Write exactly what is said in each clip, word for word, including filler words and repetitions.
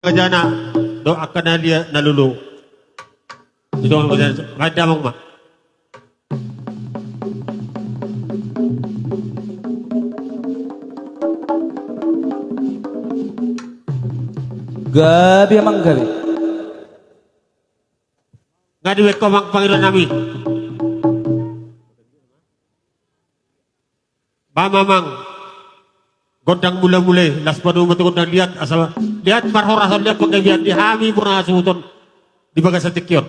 Gajana dohot angka na lia na lolo. Di dongan gajana, bahen damang ma. Gabe amang, gabe. Nga dibahen ho amang pangidoan nami. Ba ma amang gondang mulamula i, laos padomu ma tu gondang liat, asa liat marhorasan, liat panggabean di hami bona hasuhuton di bagasan tingki on.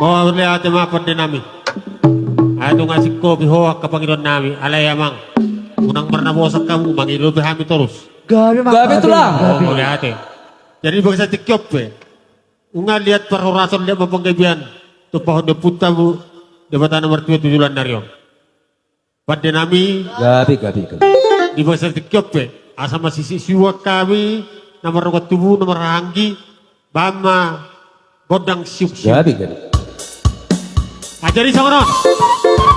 Mauliate ma pande nami. Ai tung asing kopi ho angka pangidoan nami, alai amang, unang marnabosan hamu, mangido pe hami torus. Gabe ma. Gabe, gabe, tulang. Gabe. Mauliate. Jadi bangsa tingki on pe, unang liat parhorasan, liat ma panggabean, tumpahon ni ompunta hamu, Debata na martua tu joloan ni ari on. Pande nami. Gabe, gabe, gabe. Di bangsa tingki on pe, asa masisiuan hami, na mardongan tubu, na marhahaanggi, bahen ma gondang siuk-siuk. Gabe, gabe. Ah, jadi songon on.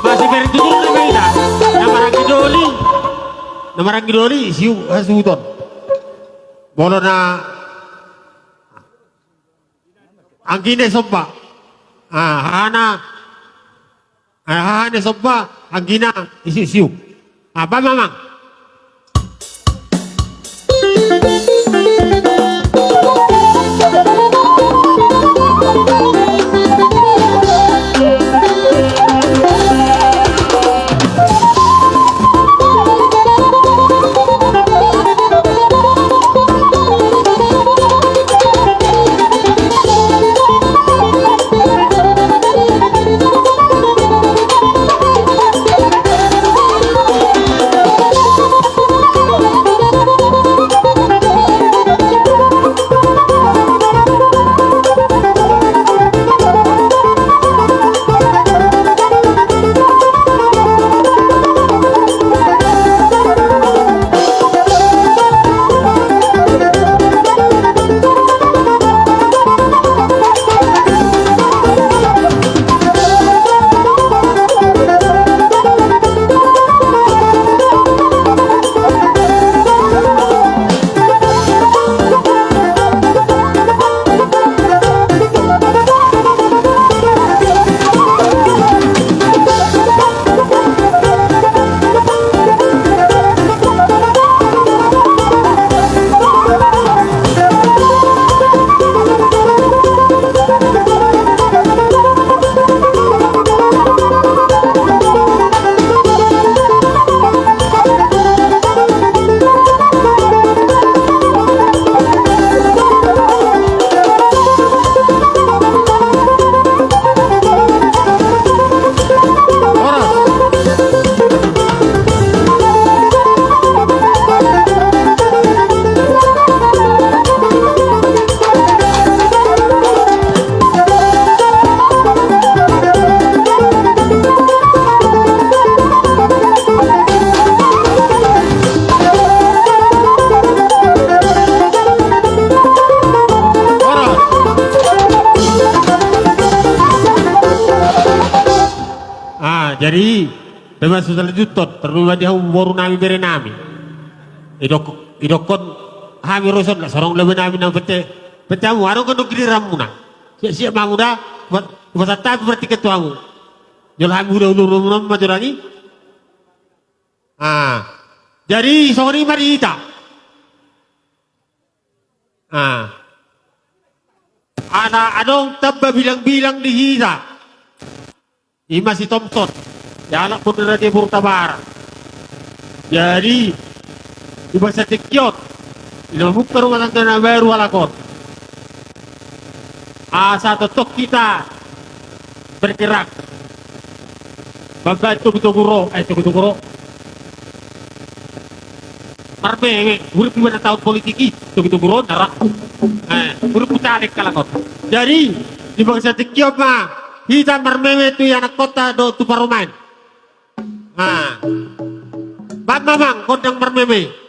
Masibereng tutur nami na. Na marhahaanggi doli. Na marhahaanggi doli, siuk hasuhuton. Molo na anggina i somba. Ah, hahana. Ah, hahana i somba, anggina i siuk-siuk. Ah, bahen ma, amang. Ah, jadi, pe ma so salanjuton, tarlumobi ma di hamu boru nami, bere nami. Idok-, idokkon hami ro dison, songon lombu nami na pete, pete hamu, adong do giliranmuna. Siap-siap ma hamu da, ba-, basatta berarti ketua hamu. Jolo hami udah ulur-ulur ma jolo i. Ah. Jadi songon i ma di hita. Ah. Ala adong tamba bilang-bilang di hita. I ma si Tomson. Dialap pun di raja Burtabara. Jadi, di bangsa tingki on, i na mamungka rumah tangga na baru halak on. Asa tongtong hita bergerak. Mambaen togu-togu ro, eh, togu-togu ro. Marmeme, hurip di mana tahun politik i, togu-togu ro, nara. Eh, hurip puta dek halak on. Jadi, di bangsa tingki on ma, hita marmeme tu ianakhonta dohot tu parumaen. Nah. Bahen ma, amang, gondang marmeme.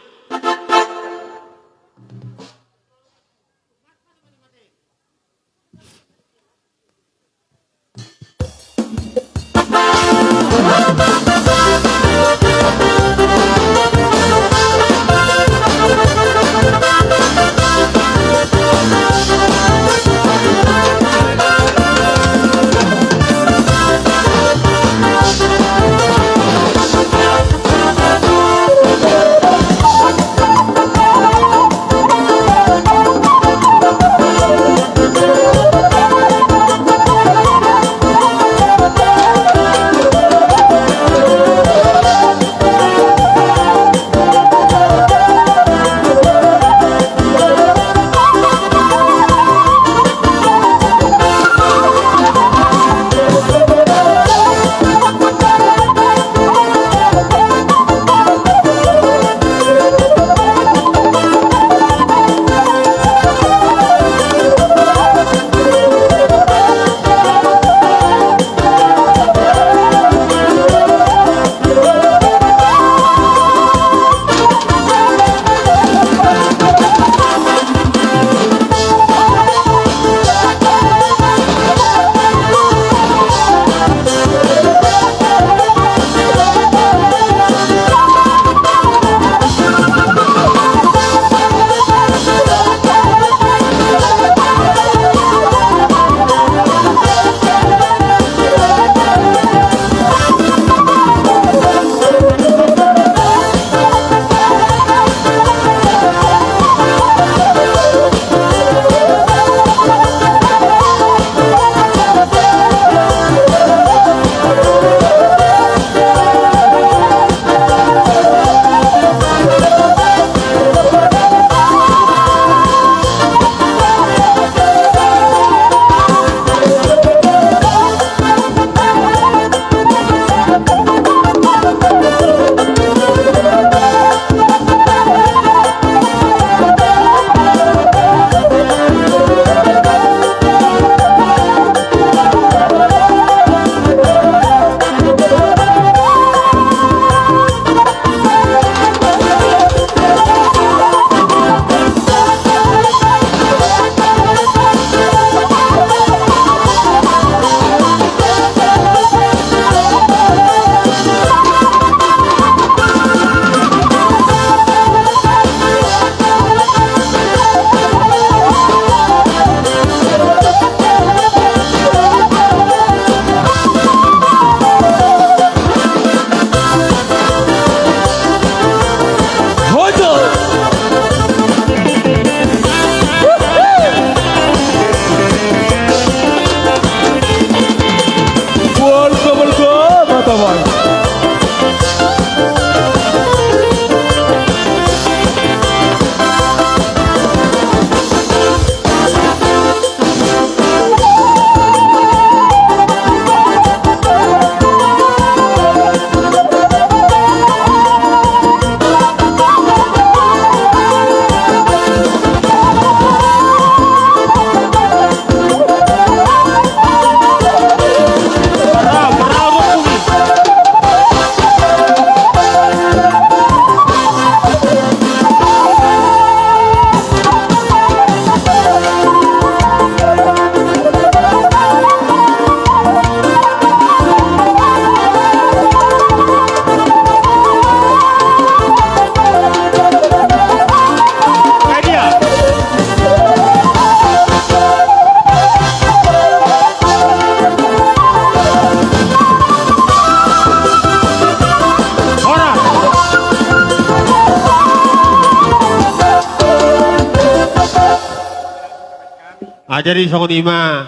Jadi songon i ma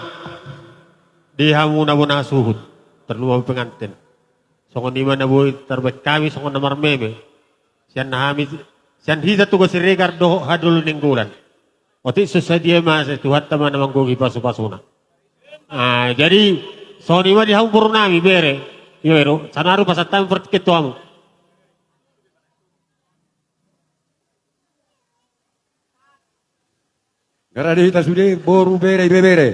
di hamu na bona suhut, tarlumobi penganten. Songon i ma na boi tarbaen hami songon na marmeme sian hami, sian hita Toga Siregar dohot Hadoli Nainggolan. Otik so sadia ma, sai Tuhanta ma na manggohi pasupasuna. Ah, jadi songon i ma di hamu boru nami, bere. Io, ero, saonari pasahat hami partingkian tu hamu. Nga rade hita sude boru, bere, ibebere.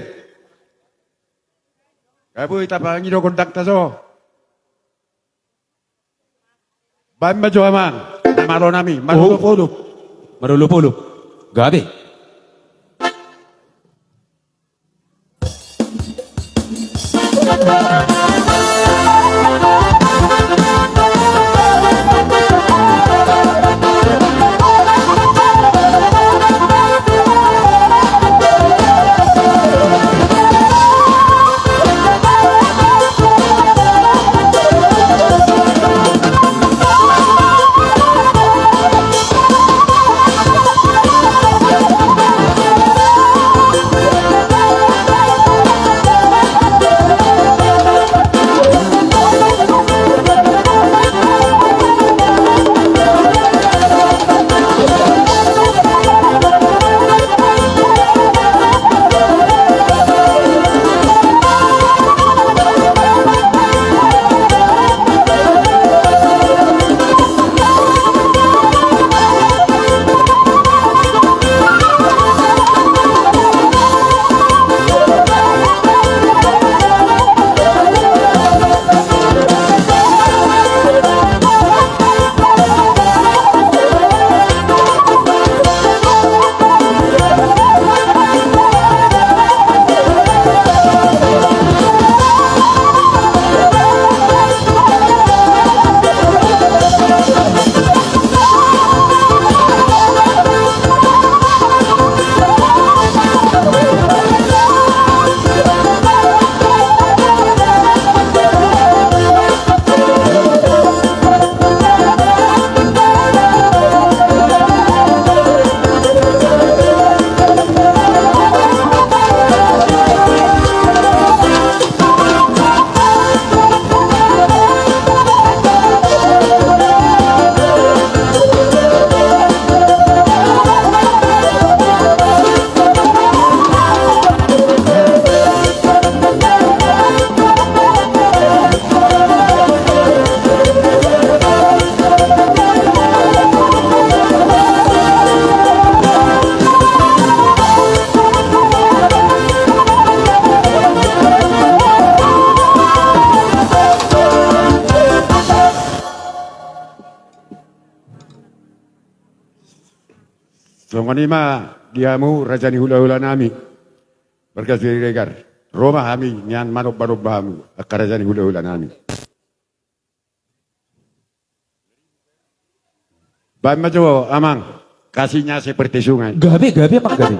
Nga boi tapangido gondangta jo. Baen ma jo amang, na malo nami, marolopolop. Marolopolop. Gabe. Songon i ma di hamu raja ni hulahula nami, marga Siregar. Ro ma hami nian manombanomba hamu angka raja ni hulahula nami. Baen ma jo amang, kasihnya seperti sungai. Gabe, gabe, amang, gabe.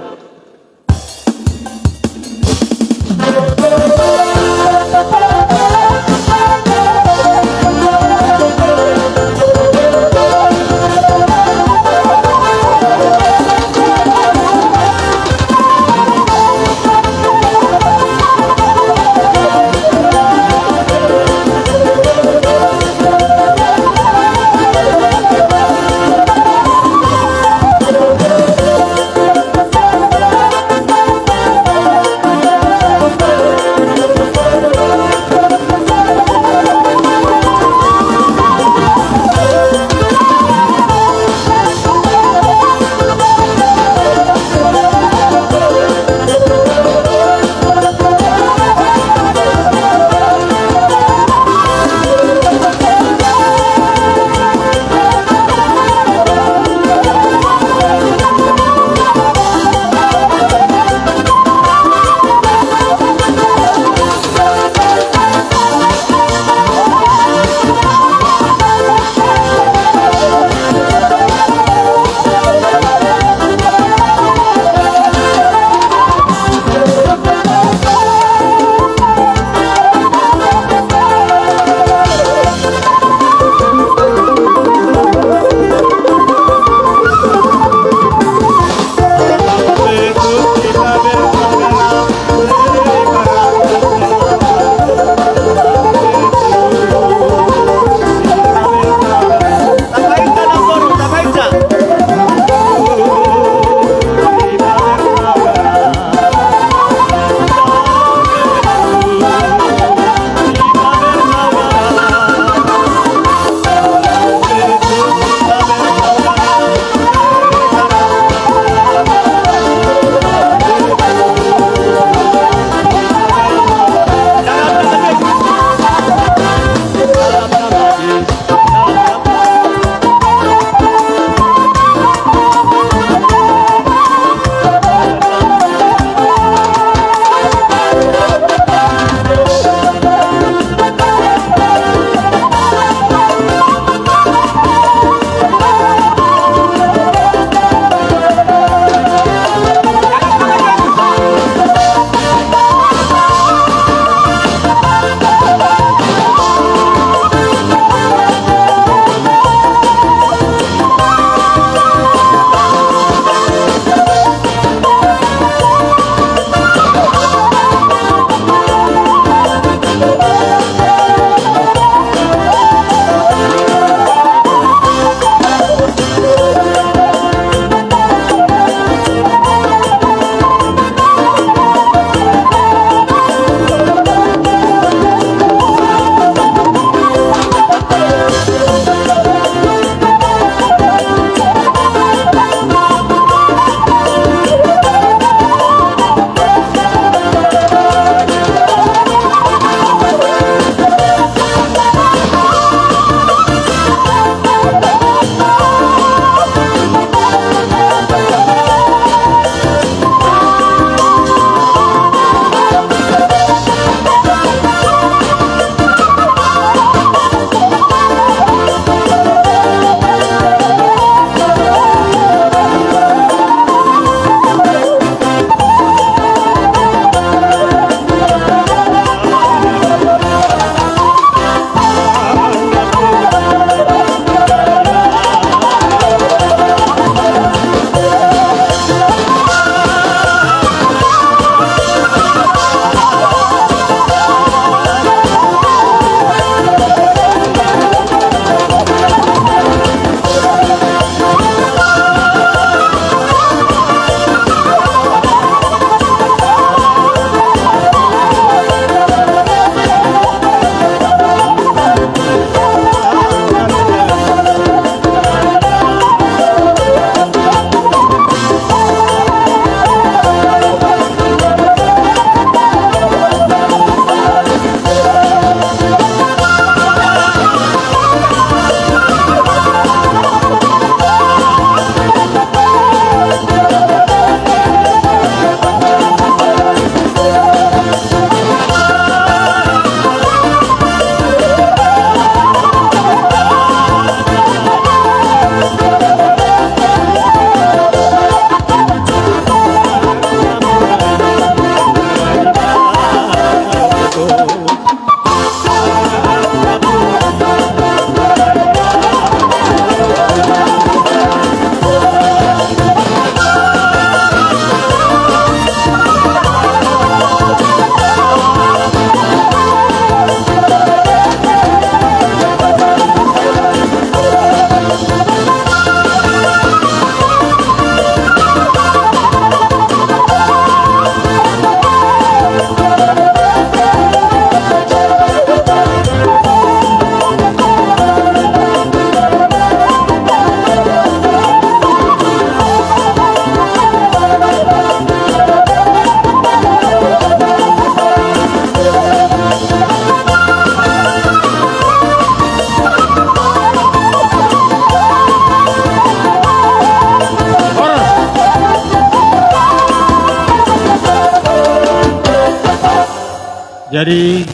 Jadi,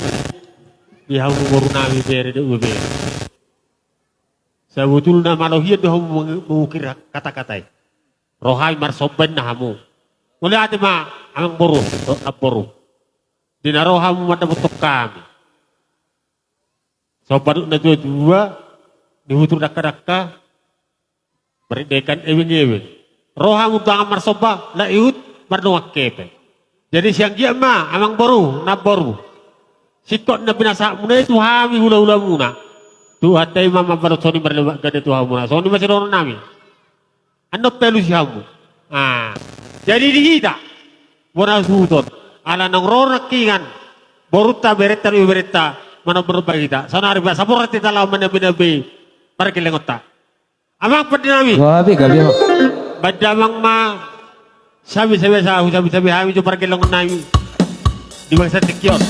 di hamu boru nami, bere dohot uabere, sabotulna malohian do hamu meng-, mengukir kata-kata i. Ro hami marsomba ninna hamu. Mauliate ma, amang boru, namboru. Di na ro hamu mandapothon hami. Somba dohot na tua-tua, nihutur dangka-dangka, marindekan ebeng-ebeng. Ro hamu tu dongan marsomba, laho ihut mardongan hepeng. Jadi sian anggiat ma, amang boru, namboru, singkop na pinasahatmuna i tu hami hula-hulamuna, Tuhanta i ma mambahen songon i marlebat ganda tu hamuna. Songon i ma sidohonon nami. Annon pe alusi hamu. Ah. Jadi di hita, bona suhuton, ala naung ro nangkiningan borunta, berenta dohot uaberenta manomba-nomba hita. Saonari pe, saborhat hita laho manambe-nambe pargellengonta. Amang pande nami. Gabe, gabe, amang. Baen damang ma sabe-sabe, asa husabe-sabe hami jo pargellengon nami di bagasan tingki on.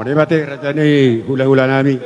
Ema te raja ni hulahula nami.